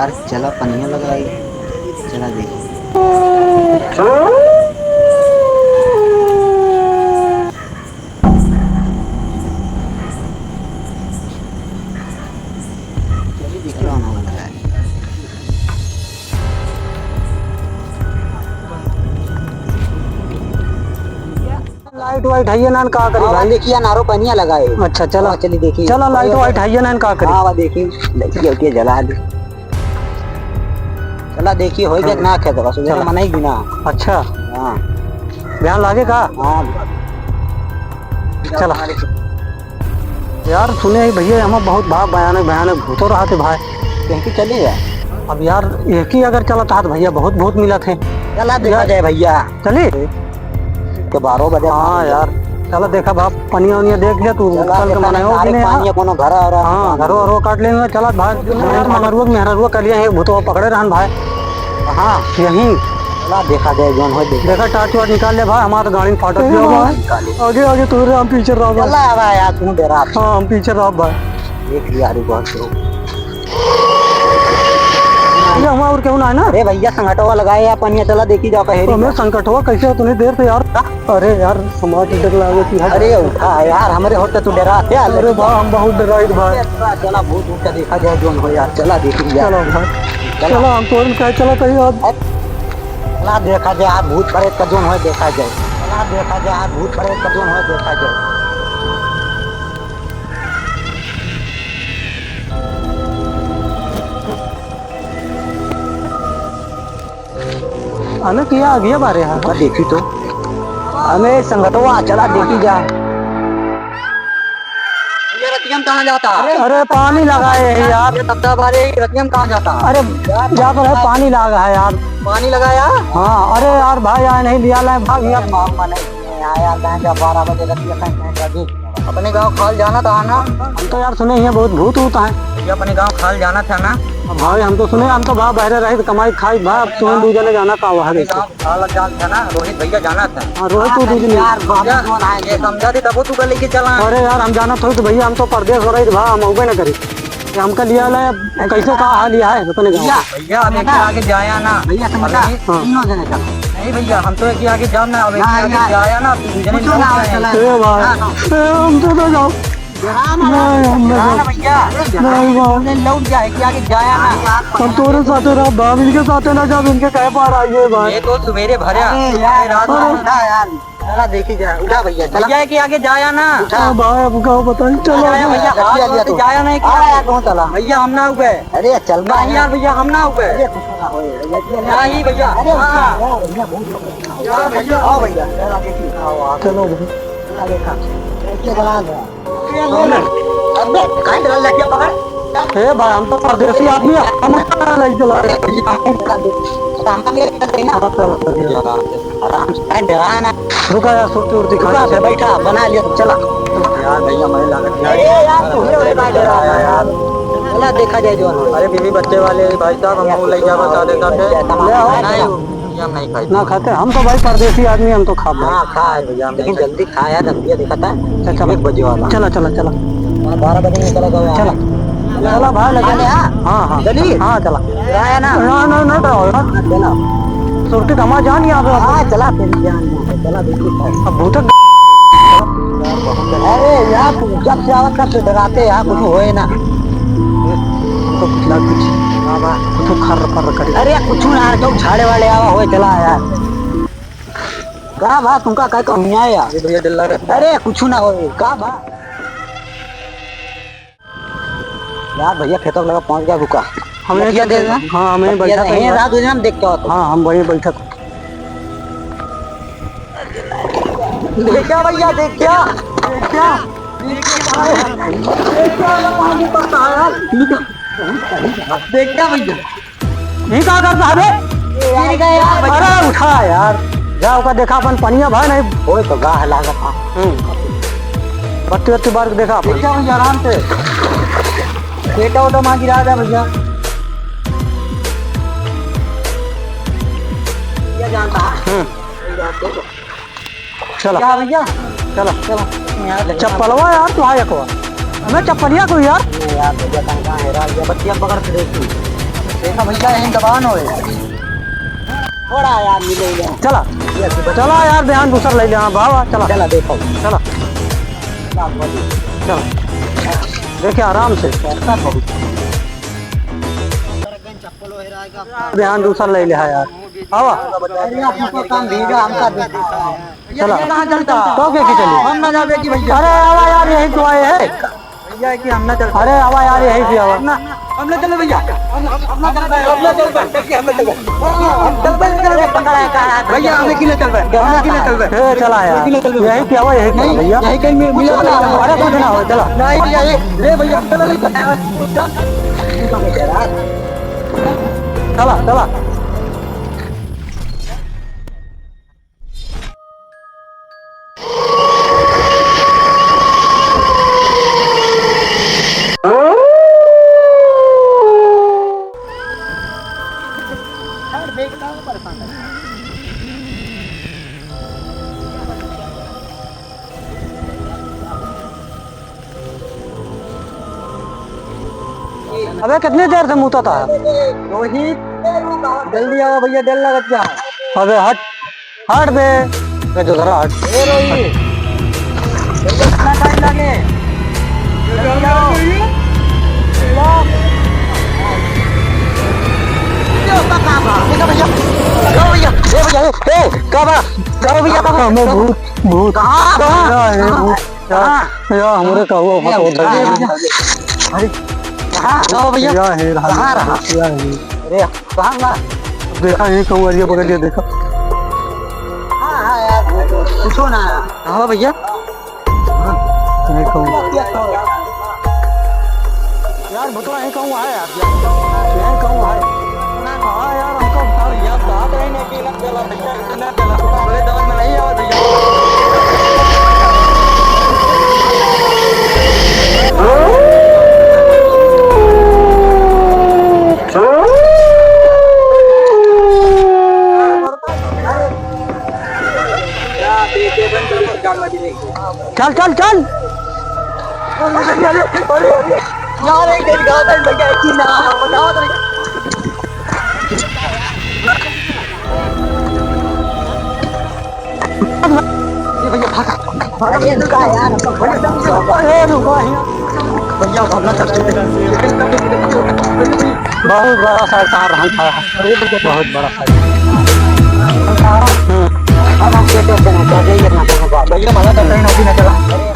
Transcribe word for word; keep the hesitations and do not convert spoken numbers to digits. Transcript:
यार, चला पनिया लगाई, चला देखी। चली देखी, कौन होगा लगाई। लाइट वाइट है ये ना, का करी हाँ, भाई? देखिए, नारो पनिया लगाए। अच्छा, चला। हाँ, चली देखी। चला, लाइट वाइट है ये ना, का करी? हाँ, वह देखी, लड़की उठिए जला दे। चला देखी, होई के हाँ। ना खेत बस, उधर चला। मनाई भी ना। अच्छा। हाँ। ध्यान लागे का? हाँ। चला। यार, सुने ही भैया, हम बहुत भा-, भयानक, भयानक भूतो रहत है भाई। कहीं की चली है? अब यार, एक ही अगर चलत हाथ भैया, बहुत भूत मिलत है। चला देखा यार। जाए भैया। चली? के बारह बजे हाँ यार, चला देखा बाप, पनिया वनिया देख ले तू, चला कल के देखा मनायो नहीं, कि नहीं, पानी हाँ? कोनो घर आ रहा है। हाँ, घरो अरो काट लेंगे, चला भाई। यार, मंगरुआ के मेहररुआ कलिया है, भूतवा पकड़े रहन भाई। हाँ। यहीं। चला देखा जाए, जौन हो देखा। देखा, टार्च वार्च निकाल ले भाई, हमारा तो गाड़ी में फाटक दिया भाई। निकाले। आगे, आगे तू रहा, हम पीछे रहा भाई। चला आ रहा यार, तू डरा। हाँ, हम पीछे रहा भाई। देख लिया, अरे बहुत लोग। ये हमारा और केहू ना है ना? अरे भैया, संकटवा लगाए या पनिया, चला देखी जाओ कहे हमें। संकटवा कैसे हो, तूने देर से यार। अरे यार, हमारा तो डर लागे कि अरे उठा यार, हमरे होते तू डरा क्या? अरे भाई, हम बहुत डराई भाई। चला, चला, भूत भूत का देखा जाए, जौन हो यार, चला देखी जाए। चलो भाई, चला। चला, हम तो इनका चला कहीं अब। चला देखा जाए, आज भूत प्रेत का जौन हो देखा जाए। चला देखा जाए, आज भूत प्रेत का जौन हो देखा जाए। अने किया आगे बारे हा। अब देखी तो। अने संगतवा, चला देखी जा। ये रतिया में कहाँ जाता? अरे पानी लगाए है यार। ये तत्ता बारे, ये रतिया में कहाँ जाता? अरे जा तो है, पानी लागा है यार। पानी लगाया? हाँ, अरे यार भाई आए नहीं लिया लाए भाग यार। माँ, माँ नहीं। यहाँ यार, कहाँ जा, बारह बजे रतिया, कहीं, कहीं जा, जी। अपने गाँव खाल जाना था ना? हम तो यार सुने हैं बहुत भूत ऊत हैं। ये अपने गाँव खाल जाना था ना? अब भाई हम तो सुने, हम तो भाई बहरे रही कमाई खाई भाई, अब तुम्हें दू जने जाना का हुआ है अपने देखो। गाँव खाल जाना था ना, रोहित भैया जाना था। हाँ, रोहित तू दू जने। यार, बाबा कौन आए? ये समझा दे तब तू का लेके चला। अरे यार हम जाना था तो भैया हम तो परदेस हो रही भाई, हम अउबे ना करी। ये हमका लिया ले, कैसे का हाल लिया है अपने गाँव भैया, का? भैया, अब एक आगे जाया ना। भैया, समझा? अरे, हाँ। तीनों जने चलो। नहीं भैया, हम तो एक ही आगे जाम ना, अब एक ना, आगे यार। जाया ना, तीन जने कुछ ना, चलो। चला। ए भाई, हाँ, हाँ। ए, हम तो ना जाओ। डरा ना, नहीं, हम ना डरा ना जाओ। भैया। नहीं भाई। हमने लौट जाए कि आगे जाया ना। हम तोरे साथे रह, बाप इनके साथे ना जाब, इनके कहे पार आइए भाई। ये तो सवेरे भरा। अरे यार, अरे। उठा यार। चला देखी जा, उठा भैया, चला। भैया के आगे जाया ना। उठा। हाँ भाई, अब का बताई, चलो। जाया भैया, रख लिया, आज लिया तो। जाया नहीं आ रहा है, कौन चला? भैया, हम ना उबे। अरे, चल ना नहीं यार। यार, भैया, हम ना उबे। अरे, कुछ ना होए, भैया, चल। नहीं भैया। अरे, हाँ। उठा, भैया, बहुत हो गया। चलो भैया। आओ भैया, चला देखी, आओ, आओ। चलो भाई। चला देखा। देखिए, बना दो। अबे, काहे डरा लग गया पकड़? ए भाई, हम तो परदेसी आदमी हैं, हम कहाँ लग चला रहे हैं? आराम से, काहे डरा ना? रुका यार, सुरती उरती खा रुका, ले। फिर बैठा, बना लिया, चला। यार भैया, मैं लागत नहीं। अरे यार, तू ही उड़े काहे डरा रहा है यार? चला, देखा जाए जो है। अरे बीवी बच्चे वाले भाई साहब, हम ले जावा साथे साथे। ले आओ। नहीं, हम नहीं खाई। ना खाते, हम तो भाई परदेसी आदमी, हम तो खा हाँ, खा है भैया, हम लेकिन जल्दी खाया, जल्दी देखा था। अच्छा, चला। एक बजे वाला। चला, चला, चला। हाँ, बारह बजे निकला था वहाँ। चला। चला भाई, लगे। हाँ, हाँ। हाँ, हाँ। चलिए। हाँ, चला। किराया ना? ना, ना, ना, ना, ना। हाँ, चला। सुरती धमा जान यहाँ पे। हाँ, चला, फिर जान यहाँ पे। चला, बिल्कुल। अब भूतक। अरे यार, तू जब से आवत तब से डराते यार, कुछ होए ना। हमको कुछ ना कुछ। बाबा, कुछ खर्र फर्र करे। अरे, कुछ ना यार, क्यों झाड़े वाले आवा होए, चला यार। का बा, तुमका का कहूँ आया? ये भैया डर लग रहा है। अरे, कुछ ना होए, का बा? यार भैया, खेतों लगा पहुंच गया, रुका। हमें लठिया दे देना। हाँ, हमें लठिया बैठा दे, था यहीं यार। रात हो जाए, हम देख के आओ तो। हाँ, हम वहीं बैठा था। देख क्या भैया, देख क्या? देख क्या? देख क्या? देख क्या भैया? ये का करता है बे? गिर गया यार। अरे उठा यार, जा ओका देखा अपन पनिया भाई नहीं। ओए तो गाह लागत था। हम्म। बत्ती बत्ती बार के देखा अपन। देखा भैया आराम से। बेटा ओटा माँ गिरा दे भैया। क्या जानता है? हम्म। चला। क्या भैया? चला। चला। यहाँ से चप्पलवा यार, तू आ एकवा। हमें चप्पलिया को यार। ये यार, भैया, कहाँ, कहाँ हेरा गया? बच्चियाँ पकड़ के देखी। देखा भैया, यहीं दबान होए। थोड़ा यार मिले ले। चला। चला यार, बिहान दूसर लइ ले। हाँ, बाबा, चला। चला, देखो। चला। चला। देखे आराम से। बिहान दूसर लइ ले, हाँ यार। आवा। अरे, आपको काम भेजा, हमका दे। चला। कहाँ चलता? तो क्या की चली? हम ना जावे कि भैया। अरे आवा यार, यही तो आए हैं। भैया कि हम ना चल। अरे आवा यार, यही से आवा। ना, हम ना चले भैया। हम, हम ना चल पाए, हम ना चल पाए, हम ना चल पाए। हम चल पाए, चल पाए, पकड़ा है, कहाँ है? भैया, हमें किले चल पाए, हमें किले चल पाए। ए, चला यार। किले चल पाए। यही से आवा, यही से आवा नहीं, भैया। यही कहीं मिल-, मिला ना। अरे कुछ ना हो, चला। नहीं, भैया, ये, ले भैया, चलो, चलो। चला, चला। अबे कितनी देर से मूता था? रोहित, जल्दी आवा भैया, देर लगत जा। अबे हट, हट बे, बे दूसरा हट। ए रोहित, भैया कितना टाइम लगे? जल्दी आओ। देखो भैया, देखो भैया, ए भैया, ए, ए, का बा? का बा भैया, का बा? हमें भूत, भूत। कहाँ? कहाँ? भैया, हे भूत। कहाँ? या, या, हमरे का हुआ, हुआ तो उधर ही है। अरे, कहाँ? कहाँ भैया? या, हे रहा। कहाँ रहा? या, हे। अरे, कहाँ बा? देखा, ये कहूँ अरिया पकड़ लिया, देखा। हाँ, हाँ, यार, पूछो ना। कहाँ बा भैया? हाँ। ये कहूँ। यार, भुतवा यहीं कहूँ है यार, यहीं कहूँ है। हाँ यार, हमको बता यार, कहाँ पे है? चल, चल, चल। यार, एक दिन गाँव में भैया की ना, बताओ तो। ये भैया, भागा। अरे, रुका यार। अरे, रुका यार। भैया, भागना चाहते थे। बहुत बड़ा सा तार रहन था। बहुत बड़ा सा। अब हम क्या करते हैं? क्या जाइए ना, भैया, भला तो ट्रेन अभी ना चला।